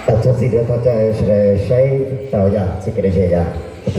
Txog txij li thov caw sawv daws saib tau yam txoj kev lom zem yom. Ok.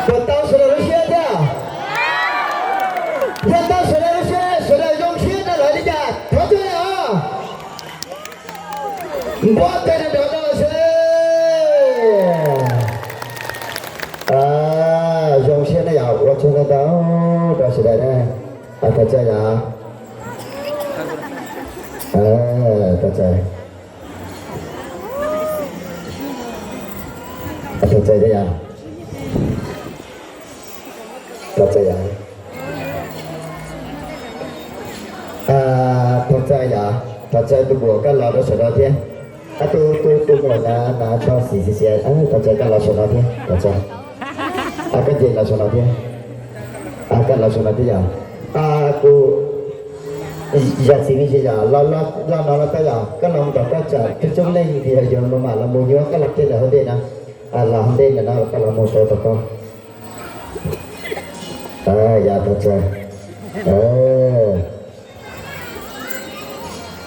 Puas tau sawv daws lub siab thiab? Yog tau sawv daws lub siab, sawv daws zoo siab rau lawv li cas? Thov caw os. Npuab tes rau lawv seb. Zoo siab na yom, ua tsaug ntau ntau rau sawv daws na. Thov caw yom. Thov caw. Thov caw yom. Thov caw yom. Thov caw yom. Thov caw tus muam koj los rau saum no thiab. Tus, tus, tus muam na, na tso xim xim xim, thov caw koj los saum no thiab, thov caw. Koj nce los saum no thiab. Koj los saum no thiab yom. Kuv, yog txiv me ntsis yom, los, los no los tau yom, koj los mus tom koj tsam coob coob leej tias yuav mam mam los mus nyuaj, koj los kiag ntawm hauv ntej na. Los hauv ntej ntawm no koj los mus rau tom koj. Yog thov caw.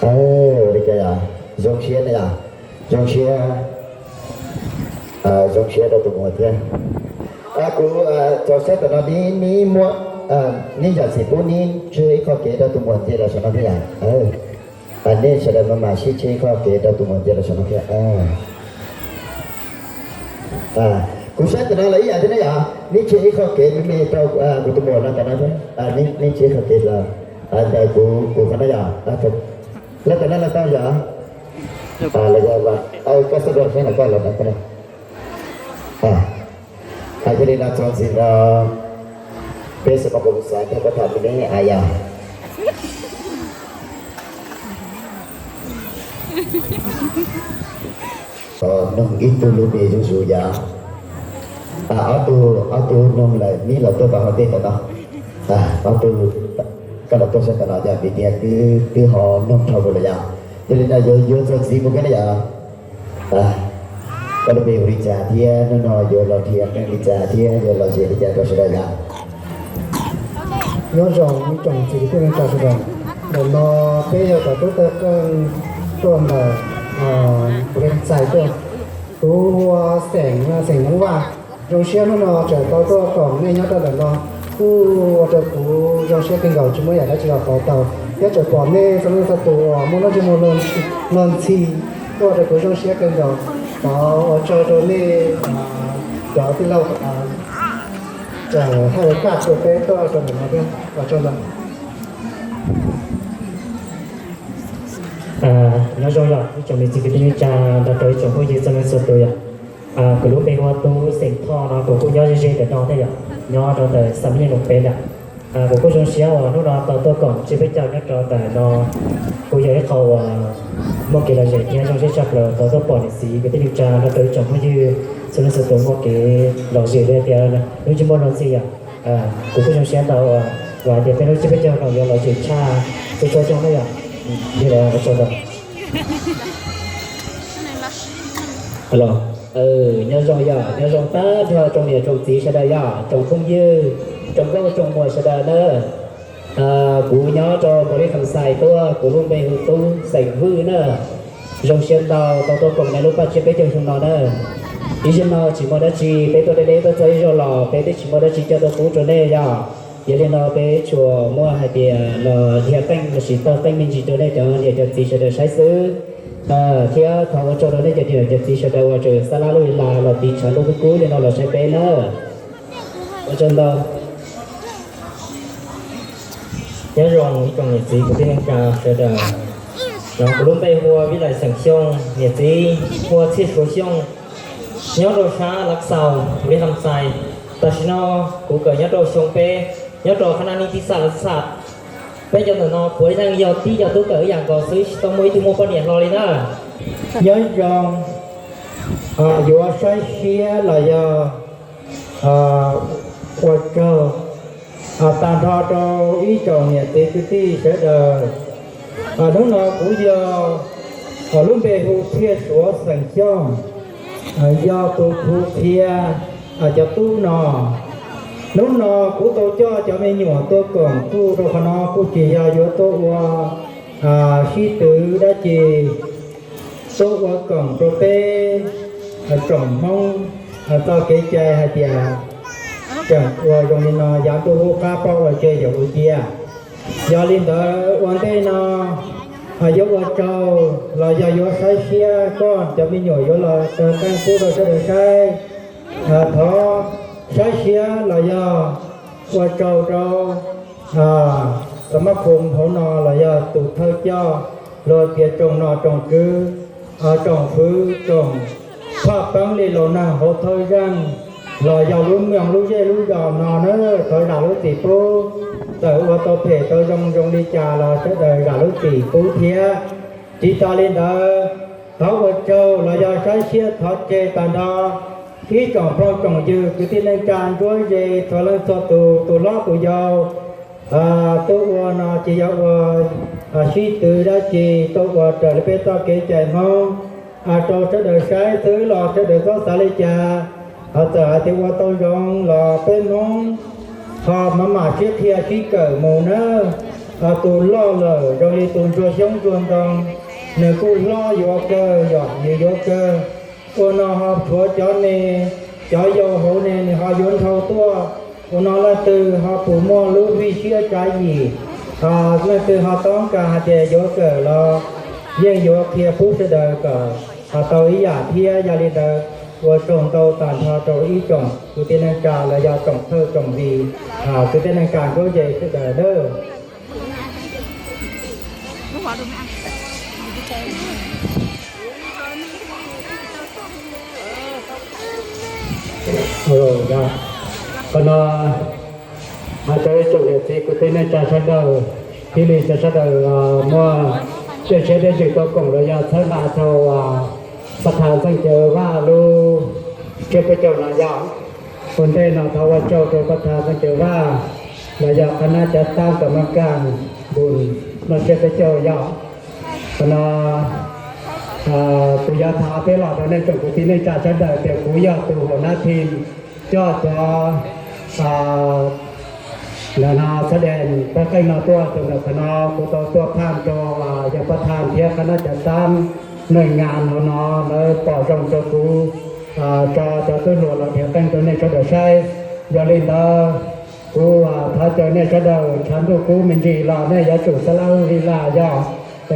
Ua li cas yom, zoo siab na yom, zoo siab, zoo siab rau tus muam thiab. Kuv tso saib tom no neb, neb muab, neb zam txim pub neb tseg ib qho kev rau tus muam nce los saum no thiab yom. Neb sawv daws mam mam sib tseg ib qho kev rau tus muam nce los saum no thiab. Kuv saib tom no los ib yam thiab na yom, neb tseg ib qho kev me me rau kuv tus muam no tom no thiab, neb tseg ib qho kev los ntawm kuv, kuv qhov no yom. Lawv tom no los tau yom. Koj xav rau saib los koj los ntawm koj no. Yog li no txuas ntxiv no peb sawv daws kuv xav rau koj tham me me yom. Noog ib tug lub npe zuj zus yom. Ob tug, ob tug noog lawm neb los tuaj tom hauv ntej tom no. Ob tug koj los tuaj saib tom no yog vim tias twb, twb ho noog dhau lawm yom. Yog li no yuav, yuav txuas ntxiv mus koj na yom. Koj lub npe hu li cas thiab hnub no yuav los dhia qeej li cas thiab yuav lom zem li cas rau sawv daws yom? Nyob zoo ib tsoom txiv kwv tij neej tsa sawv daws. Ntawm no peb yog cov tub thawj qeej tuaj ntawm Phu Leej Txais tuaj. Kuv hu ua Xeem, Xeem Hmoob Vaj. Zoo siab hnub no tseem tau tuaj koom nej nyob rau ntawm no, kuj ua rau kuv zoo siab kawg nkaus, tsis muaj yam dab tsi los pauv tau. Thiab tseem pom nej txhua leej txhua tus uas muaj nuj ntsej muag luag ntxhi, kuj ua rau kuv zoo siab kawg nkaus. Thov ua tsaug rau nej cov tij laug tseem haj yam kaj rau peb tuaj rau ntawm no thiab. Ua tsaug ntau. Nyob zoo yom ib tsoom niam txiv kwv tij neej tsa nrog rau ib tsoom phooj ywg txhua leej txhua tus yom. Kuv lub npe hu ua Tub Xeem Thoj no, kuv kuj nyob ze ze ntawm no thiab yom, nyob rau ntawm Xam Yeej Loos Peb ntawm. Kuv kuj zoo siab uas hnub no tau tuaj koom ntsib peb caug nyob rau ntawm no, kuj yog ib qho uas muaj kev lom zem thiab zoo siab tshaj plaws tau tuaj pom niam txiv kwv tij neej tsa nrog rau ib tsoom phooj ywg txhua leej txhua tus muaj kev lom zem li tias nuj ntsej muag luag ntxhi yom. Kuv kuj zoo siab ntau uas hais tias peb lub ntsib peb caug no yuav lom zem tshaj txhua txhua xyoo na yom. Li ntawd ua tsaug ntau. Alo, nyob zoo yom, nyob zoo tag nrho tsoom niam tsoom txiv sawv daws yom, tsoom phooj ywg, tsoom nkauj tsoom muam sawv daws na. Kuv nyob rau npaus li Kham Xais tuaj, kuv lub npe hu Tub Xeem Vwj na. Zoo siab ntau tau tuaj koom nej lub paj tsiab peb caug xyoo no na. Ib zaug no tsis muaj dab tsi, peb tuaj deb deb tuaj txog ib zaug los peb twb tsis muaj dab tsi coj tuaj pub rau nej yom. Yog li no peb tsuas muaj hais tias los dhia qeej los sis taug qeej me ntsis rau nej cov niam cov txiv sawv daws saib xwb, thiab thov ua tsaug rau nej cov niam cov txiv sawv daws uas tseem xa laj lub li las los tiv tshav ntuj kub kub li no los saib peb na. Ua tsaug ntau. Nyob zoo ib tsoom niam txiv kwv tij neej tsa sawv daws. Kuv lub npe hu ua Vij Lais xeem Xyooj, niam txiv hu ua Txhiaj Suav Xyooj, nyob rau sab Lav Xaus, Lis Ham Xais. Tam sim no kuv kawm nyob rau xyoo peb, nyob rau qhab nab nis tij xa Lav Xam. Peb cov ntawm no puav leej yog tib co tub kawm ib yam nkaus xwb, tsis tau muaj ib tug muaj poj niam hlo li na. Nyob zoo, yuav saib siab los yog ua tsaug tag nrho rau ib tsoom niam txiv kwv tij sawv daws. Hnub no kuv yog lub npe hu Txhiaj Suav xeem Xyooj, yog tus hu qhia cov tub no. Hnub no kuv tau coj cov me nyuam tuaj koom kuj rau qhov no kuj tsis yog yuav tuaj ua sib twv dab tsi, tuaj ua koom rau peb tsoom Hmoob txoj kev cai hais tias tseem ua zoo li no yav ntuj lub qab pob ua tseg yuav ua cia. Yog li ntawd ua ntej no yuav ua tsaug los yog yuav saib siab koj cov me nyuam yuav los taw qeej pub rau sawv daws saib. Thov saib siab los yog ua tsaug rau txawm mab khum hauv no los yog tus thawj coj, luag tias tsoom nom tsoom kwv, tsoom fwv tsoom phaj peeb li laus neeg hauv thawj zeej los yog lub moos lub zej lub zos no na, thov zam lub txim pub. Txawm ua tau phem tau zoo zoo li cas los sawv daws zam lub txim pub thiab. Tsis tas li ntawd, thov ua tsaug los yog saib siab thov tseg tag nrho ib tsoom phooj tsoom ywg kwv tij neej tsa ntsuab ze txhua leej txhua tus, tus hlob tus yau, tuaj ua no tsis yog ua sib tw dab tsi, tuaj ua raws li peb txoj kev cai Hmoob, rau sawv daws saib xwb los sawv daws txhob xav li cas. Txawm hais tias ua tau zoo los peb Hmoob ho mam mam sib qhia sib kawm mus na. Tus loj lawm zoo li tus ntsuag xyoob ntsuag ntoo, nws kuj hlob yuav kawg, yog nws yuav kawg. Ua no ho tshuav cov ne, cov yau hauv ne nws ho yuav nrhau tuaj. Ua no leej twg ho puas muaj lub hwj siab tsav yim, leej twg ho toob kas hais tias yuav kawm los yeej yuav qhia pub sawv daws kom ho tau ib yam thiab. Yog li ntawd ua tsaug ntau tag nrho rau ib tsoom kwv tij neej tsa los yog tsoom thawj tsoom hlis, kwv tij neej tsa ntsuab ze sawv daws nawb. Qhov no hais rau ib tsoom niam txiv kwv tij neej tsa sawv daws, thiaj li cov sawv daws muaj tseem siab deb tsis tau koom los yog txhawb nqa rau Pab Thav Xeeb Cawv Vaj lub tsiab peb caug no yog. Ua ntej no thov ua tsaug rau Pab Thav Xeeb Cawv Vaj los yog qhab nab cav taab kam mab kaaj npus no tsiab peb caug yog. Qhov no kuv yuav tham teb los rau nej tsoom kwv tij neej tsa sawv daws tias kuv yog tus hauv nab thi coj cov ntawm no xab dees pab qeej no tuaj rau ntawm qhov no. Kuv tau tuaj phaj rau yog Pab Thav thiab qhab nab cav taab neeg nyas hauv no lawv pom zoo rau kuv tso cov tub hluas los dhia qeej rau nej sawv daws saib. Yog li ntawd kuv thov caw nej sawv daws tshav ntuj kub me ntsis los nej yuav tsum xab laj hwj li laj yog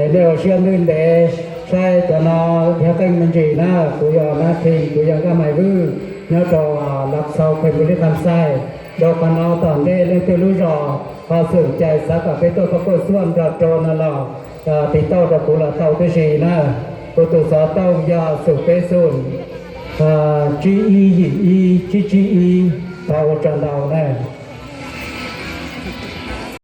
es nej ua siab ntev ntev saib cov no dhia qeej me ntsis na. Kuv yog nab thi, kuv yog nkaj mais vwj nyob rau Lav Xaus Khuem Npus Lis Kham Xais. Rau qhov no tom ntej leej twg lub zos ho xum cais xav kom peb tuaj tau koj xuaj nrog rau no los tiv tauj rau kuv los tau tib si na. Kuv tus xov tooj yog xum peb xum tsib ib yim ib tsib tsib ib. Thov ua tsaug ntau na.